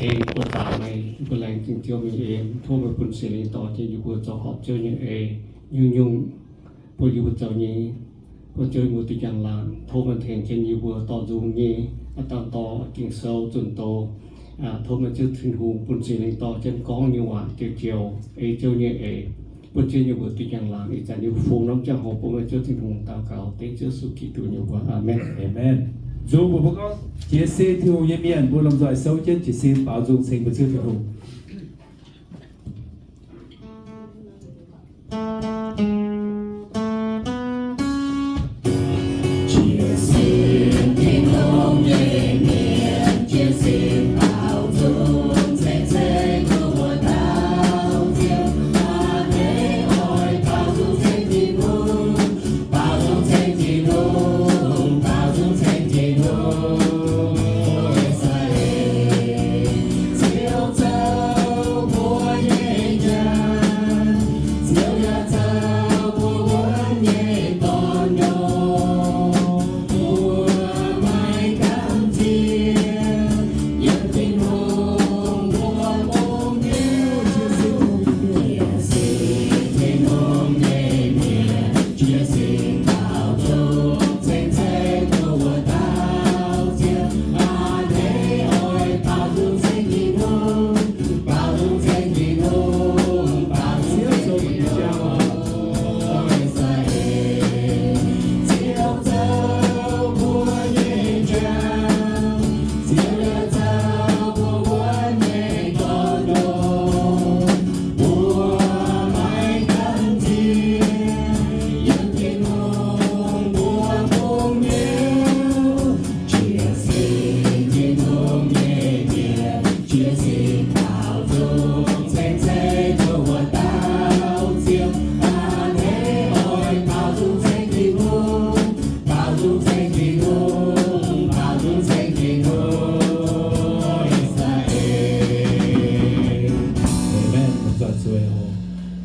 Ei mbuo zaangc meih, mbuo laengz zingh Ziouv mingh eix. Tov meih bun Singx Lingh dorh jienv yie mbuo zoux horpc Ziouv nyei eix nyungc-nyungc, bun yie mbuo zoux nyei, bun Ziouv yie mbuo duqv njang laangc. Tov meih tengx jienv yie mbuo dorh nzung nyei, aa, dangh dorh Ging-Sou zunh doz. Tov meih Ziouv Tin-Hungh bun Singx Lingh dorh jienv gorngv nyei waac joux-joux ei Ziouv nyei eix, bun Ziouv yie mbuo duqv njang laangc. Ih zanc yie mbuo fungx norm ziangh hoc bun meih Ziouv Tin-Hungh daux gaux dengv Ziouv Yesu Giduc nyei mbuox. Aamen. Aamen. Nzung mbuo mbuo gorngv, jiez sin Tin-Hungh nyei mienh, mbuo lomh nzoih souv jienv jiez sin baaux nzung ceng mbuo Ziouv Tin-Hungh. Aamen.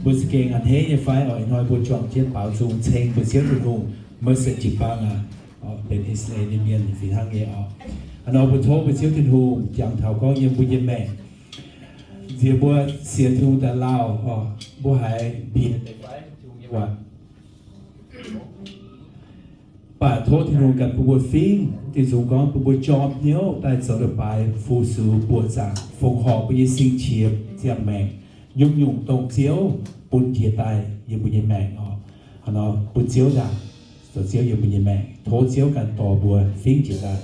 Mbuo za'gengh a'hneiv nyei fai? Oix hnoi mbuo juangc jienv baaux nzung ceng mbuo Ziouv Tin-Hungh. Maiv se jiu-baang aac, benx I^saa^laa^en nyei mienh fih hnangv nyei oc. Hnangv nor mbuo tov mbuo Ziouv Tin-Hungh jangx taux gorngv yiem mbuo nyei maengc, nziex mbuo sienx Tin-Hungh daaih lauh oc, mbuo haiz bieqc deix fai Tin-Hungh nyei waac. Mv baac tov Tin-Hungh ganh bun mbuo fingv, Tin-Hungh gorngv bun mbuo jorm hnyouv daaih zoux leiz-baaix fu-sux buoqc zaangc, fongc horc mbuo nyei sing qiex ziangh maengc, nyungc-nyungc dongh Ziouv bun njiec daaih yiem mbuo nyei maengc oc. Hnangv nor bun Ziouv ndaangc, zoux Ziouv yiem mbuo nyei maengc. Tov Ziouv ganh dorh mbuo fingv njiec daaih.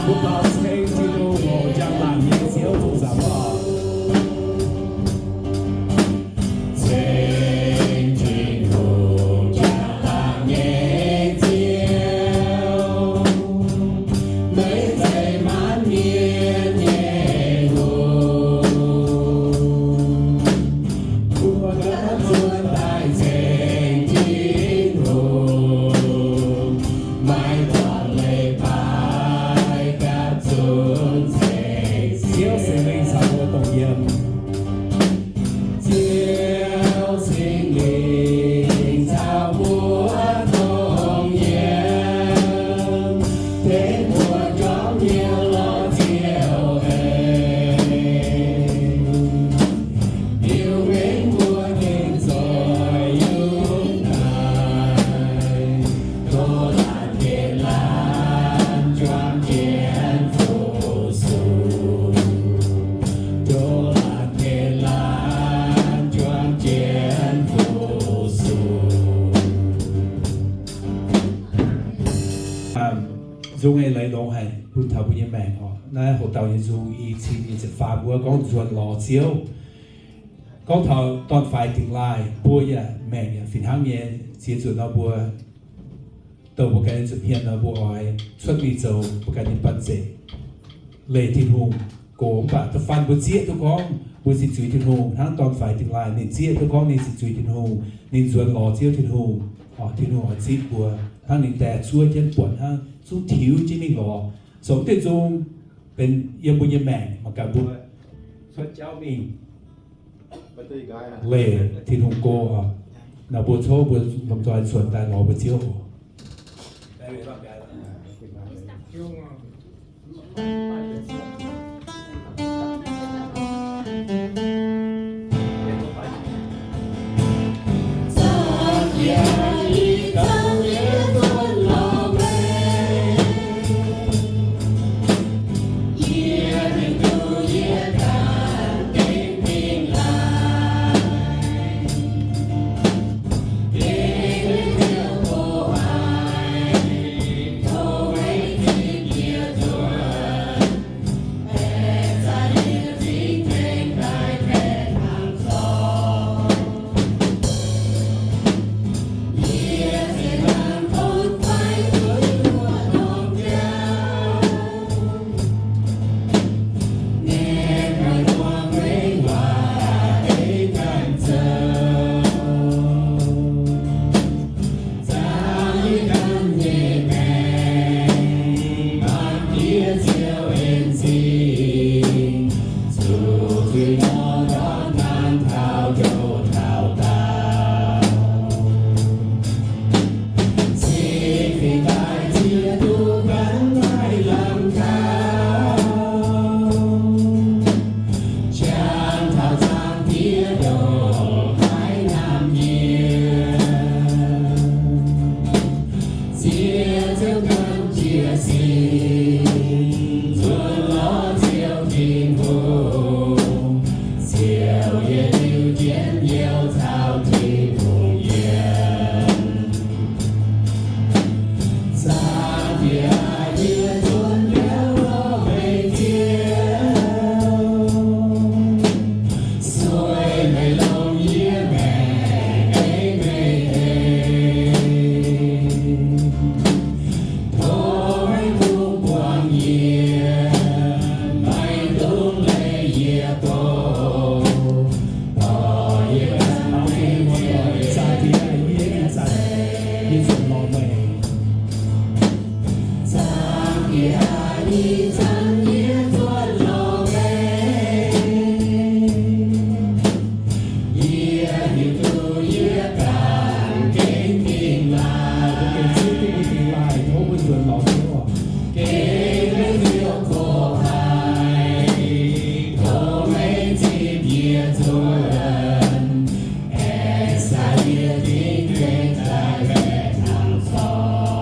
Mbuo Ziouv Singx Lingh caux mbuo dongh yiem. Ziouv Singx Lingh caux mbuo dongh yiem, tengx mbuo juangc nyei lorz Ziouv aengx. Liuz mengh mbuo gengh zoih yungz daaih, tov laanh geh laanh juang jienv fu-sux. Tov laanh geh laanh juang jienv fu-sux. Nzung eix leiz longx haic bun taux mbuo nyei maengc oc. Naaiv hoc dauh nyei nzung i cin nyei ziepc faam wuov gorngv nzuonx lorz Ziouv. Gorngv taux dorn-faix dingx laaih, mbuo yaac maengc yaac fih hnangv nyei. Ziex nzunc nor mbuo douh mbuo ganh nyei zuqc hmien nor, mbuo oix cuotv mingh zoux mbuo ganh nyei banh zeic, leih Tin-Hungh go. Mv baac da'faanh mbuo zieqv duqv gorngv mbuo sic zuiz Tin-Hungh, hnangv dorn-faix dingx laaih ninh zieqv duqv gorngv ninh sic zuiz Tin-Hungh, ninh nzuonx lorz Ziouv Tin-Hungh, Tin-Hungh oix zipv mbuo, hnangv ninh daeh zuov jienv buonc hnangv, zungv tiux jienv mingh lorz. Zoux deix nzung benx yiem mbuo nyei maengc mangc gaax mbuo cuotv jauv mingh leih Tin-Hungh go. Naaiv mbuo tov mbuo lomh nzoih nzuonx daaih lorz mbuo Ziouv oc.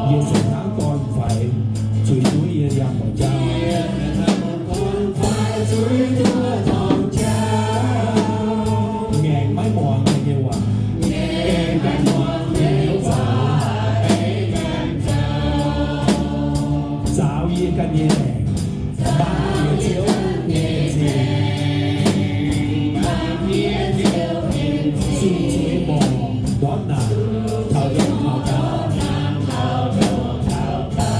Yie se hnangv dorn-faix zuiz duqv yie yangh lorz jauv. Ngaengc maiv muangx ninh nyei waac. Gaengh ganh hnyouv zaux. Zaux yie ganh nyei maengc. Baamh Ziouv nyei zingh. Zunh zuiz morc ndortv naanc, taux ndoh taux gaux.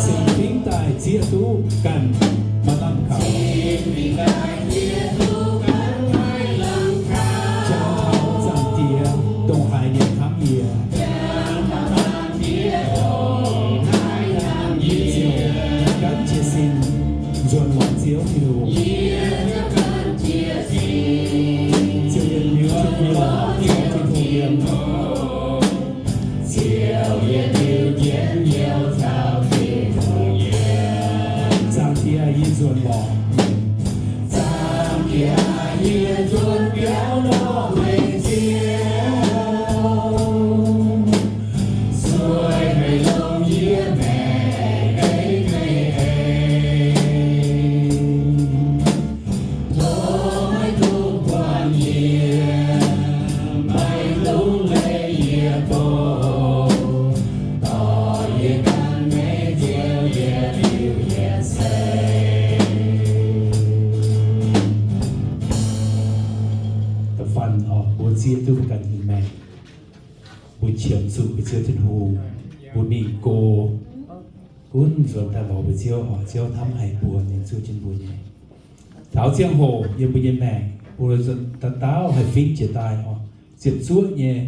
Singx fingx daaih zieqv duqv ganh maaih lamh kaux. Jangx taux Zaangc Diex ndongc haaix nyei hnamv yie. Nzuonx lorz Ziouv Tin-Hungh. Ziouv yiem hnyouv, Ziouv yiem hnyouv, Tin-Hungh yiem. Zaangc Diex, yie nzuonx lorz. Zaangc Diex, yie nzuonx biaux lorz meih Ziouv. Sueih meih longx yie maengc ei meih eix. Tov maiv dungx buangh yie, maiv dungx leiz yie doz, dorh yie gan meih Ziouv yietc liuz yietc seix. Da'faanh oc, mbuo zieqv duqv mbuo ganh nyei maengc, mbuo qiemx zuqc mbuo Ziouv Tin-Hungh, mbuo mingh go, gunv nzuonx daaih lorz mbuo Ziouv oc. Ziouv hnamv haic mbuo, ninh zuov jienv mbuo nyei. Taux ziangh hoc yiem mbuo nyei maengc, mbuo nzuonx dauh dauh haih fingx jiex daaih oc, ziepc zuoqv nyei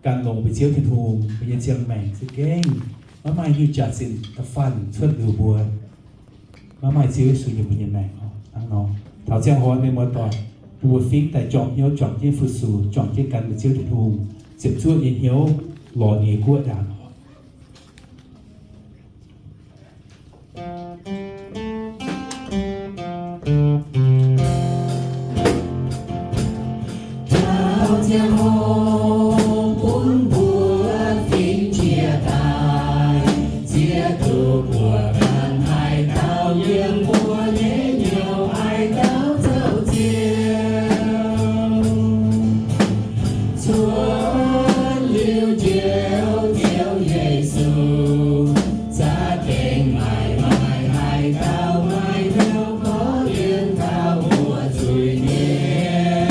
gan longx mbuo Ziouv Tin-Hungh, mbuo nyei ziangh maengc za'gengh maiv maaih haaix nyungc jaax-zinh da'faanh cuotv liuz mbuo maiv maaih Ziouv Yesu yiem mbuo nyei maengc oc. Hnangv nor, taux ziangh hoc mienh muoz-doic, bun mbuo fingx daaih juangc hnyouv juangc jienv fu-sux, juangc jienv gan mbuo Ziouv Tin-Hungh ziepc zuoqv nyei hnyouv lorz ninh nyei guoqv ndaangc oc. Taux ziangh hoc bun mbuo fingx jiex daaih, zieqv duqv buoz ganh haaix dauh yiem mbuo nyei hnyouv haaix dauh zoux Ziouv. Cuotv liuz Njoux Ziouv Yesu, za'gengh maiv maaih haaix dauh maaih hnyouv korv-lienh taux mbuo zuiz-mienh.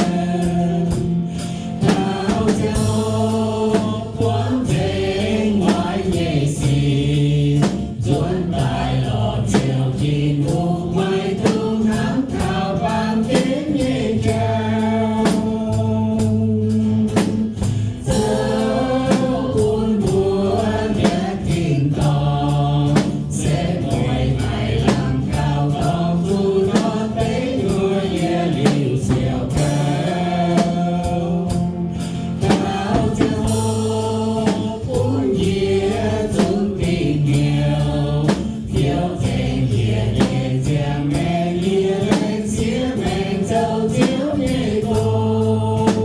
Taux ziangh hoc buangv nzengc waaic nyei sic, nzuonx daaih lorz Ziouv Tin-Hungh, maiv dungx hnamv taux baamh gen nyei jauv. Zoux bun mbuo mietc tin-dorngh, setv mueiz naaic lamh gauh dorngx zuqc ndortv deic nyuoqc yietc liuz siouc kouv. Taux ziangh hoc bun yie zungv dingc hnyouv, fiou zengc yie nyei ziangh maengc, yie laengz siev maengc zoux Ziouv nyei gong.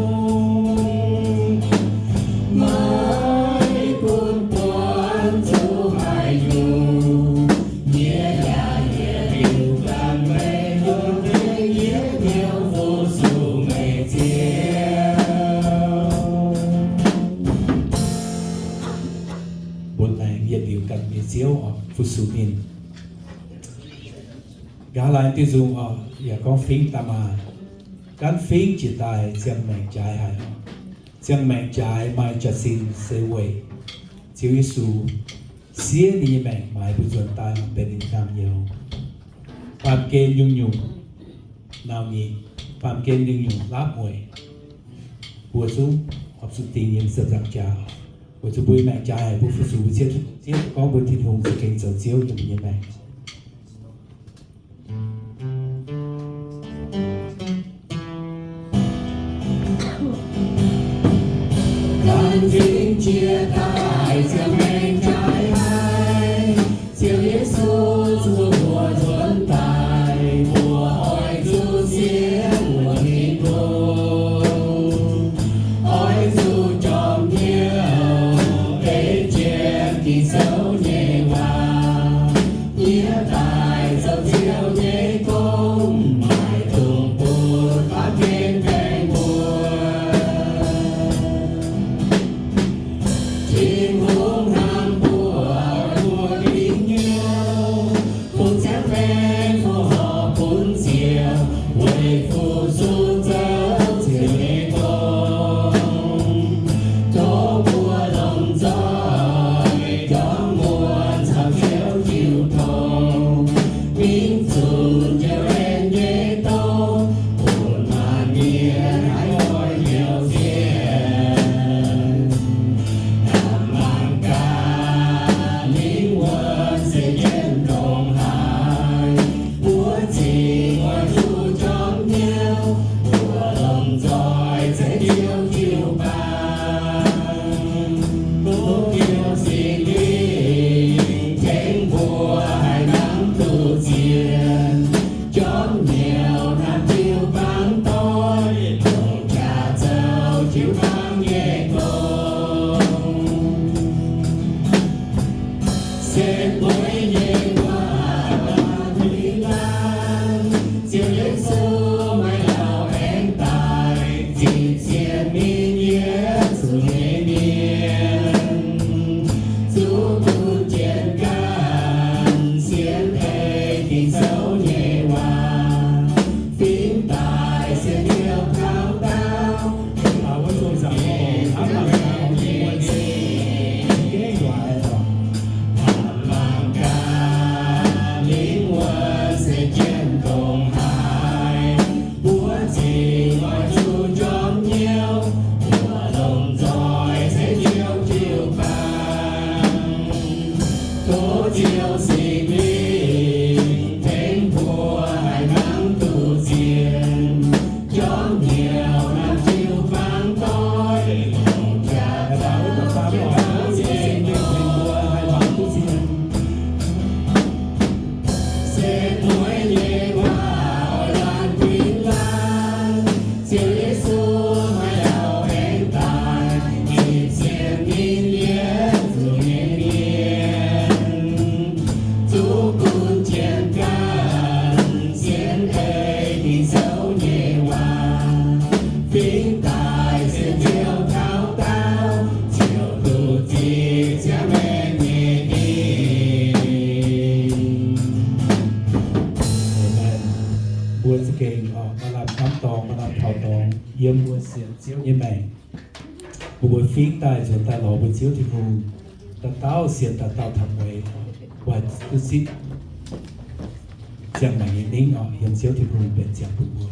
Maiv gunv buonv zuqc haaix nyungc, yie yaac yietc liuz gan meih, yungh deix yietc hnyouv fu-sux meih Ziouv. Mbuo laengz yietc liuz gan meih Ziouv oc, fu-sux ninh. Nqa'haav laai diuh nzung oc, yaac gorngv fingx daaih maah, gaanv fingx jiex daaih ziangh maengc jaaix haic oc. Ziangh maengc jaaix maaih jaax-zinh se weic Ziouv Yesu siev ninh nyei maengc maaiz mbuo nzuonx daaih benx ninh nyei hnyangx-youz. Baamh gen nyungc-nyungc nauc nyeic, baamh gen nyungc-nyungc laapv mueic, mbuo zungv horpc zuqc dingc nyei ziepc nzaangc jaax. Weic zuqc mbuo nyei maengc jaaix haic, mbuo fu-sux mbuo Ziouv, Ziouv gorngv mbuo Tin-Hungh za'gengh zoux Ziouv yiem mbuo nyei maengc. Gaanv fingx jiex daaih ziangh maengc jaaix haic, Ziouv Yesu zuqc mbuo nzuonx daaih, mbuo oix zuqc siev wuonx Tin-Hungh, oix zuqc jorm hnyouv deix jienv Ging-Sou nyei waac, yie daaih zoux Ziouv nyei gong, maiv dungx bun baamh gen baengh mbuo. Tin-Hungh hnamv mbuo, mbuo dingc hnyouv, bun ziangh maengc horpc bun Ziouv, weic fu-sux zoux Ziouv nyei gong. Tov mbuo lomh nzoih juangc muonc caux Ziouv jiu tong, mingh zuqc Mueiz nyei waac oix laanh fingx laanh, Ziouv Yesu haiz auv-aengx daaih, ih ziepc ninh yietv zuqc nyei mienh, zuqc gunv jienv ganh sienx ei Ging-Sou nyei waac, fingx daaih sienx Ziouv taux daauh, ziouc duqv zipv Ziouv maengc nyei dingc. Mbuo za'gengh maaih lamh camv dorngx, maaih lamh taux dorngx yiem mbuo sienx Ziouv nyei maengc. Mbuo, mbuo fingx daaih nzuonx daaih lorz mbuo Ziouv Tin-Hungh, dauh dauh sienx dauh dauh taux mueiz, haih duqv zipv ziangh maengc nyei dingc oc. Yiem Ziouv Tin-Hungh benx ziangh bun mbuo.